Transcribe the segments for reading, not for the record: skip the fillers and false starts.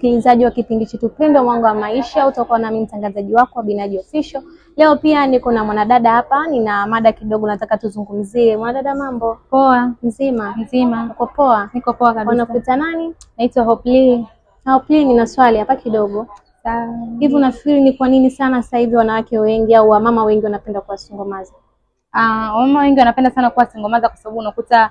msikilizaji wa kipindi chetu pendwa Mwanga wa Maisha, utakuwa nami mtangazaji wako Binaji Official. Leo pia niko na mwanadada hapa, nina mada kidogo nataka tuzungumzie. Mwanadada, mambo? Poa. Mzima? Mzima. Uko poa? Niko poa kabisa. Unakuita nani? Naitwa Hope. Hope, nina swali hapa kidogo. Sawa. Hivi unafikiri ni kwa nini sana sasa hivi wanawake wengi au wamama wengi wanapenda kuwa single mother? Wamama wengi wanapenda sana kuwa single mother kwa sababu unakuta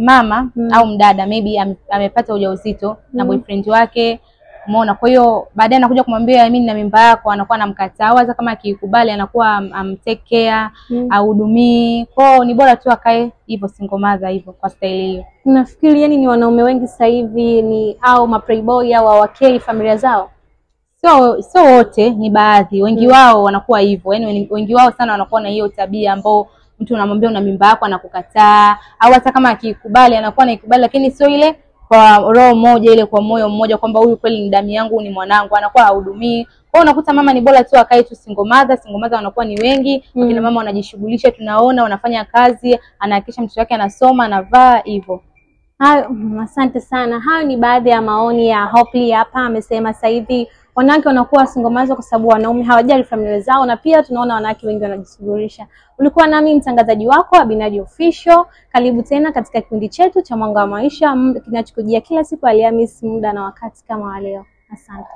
mama au mdada maybe amepata ujauzito na boyfriend wake, umeona. Kwa hiyo baadaye anakuja kumwambia mimi nina mimba yako, anakuwa anamkataa, au hata kama akikubali anakuwa take care, ahudumii. Kwa hiyo ni bora tu akae hivyo single mother hivyo kwa staili hiyo. Unafikiri yani ni wanaume wengi sasa hivi ni au ma playboy au hawakei familia zao? Sio wote, ni baadhi. Wengi wao wanakuwa hivyo. Yaani wengi wao sana wanakuwa na hiyo tabia ambao mtu unamwambia una mimba yako anakukataa, au hata kama akikubali anakuwa anaikubali lakini sio ile kwa roho moja, ile kwa moyo mmoja kwamba huyu kweli ni damu yangu, ni mwanangu, anakuwa hahudumii. Kwa hiyo unakuta mama ni bora tu akae tu single mother. Single mother wanakuwa ni wengi, wakina mama wanajishughulisha, tunaona wanafanya kazi, anahakikisha mtoto wake anasoma, anavaa hivyo. Hayo, asante sana. Hayo ni baadhi ya maoni ya Hope hapa. Amesema sasa hivi wanawake wanakuwa single mother kwa sababu wanaume hawajali familia zao, na pia tunaona wanawake wengi wanajishughulisha. Ulikuwa nami mtangazaji wako Abinaji Official. Karibu tena katika kipindi chetu cha Mwanga wa Maisha kinachokujia kila siku Alhamisi muda na wakati kama wa leo. Asante.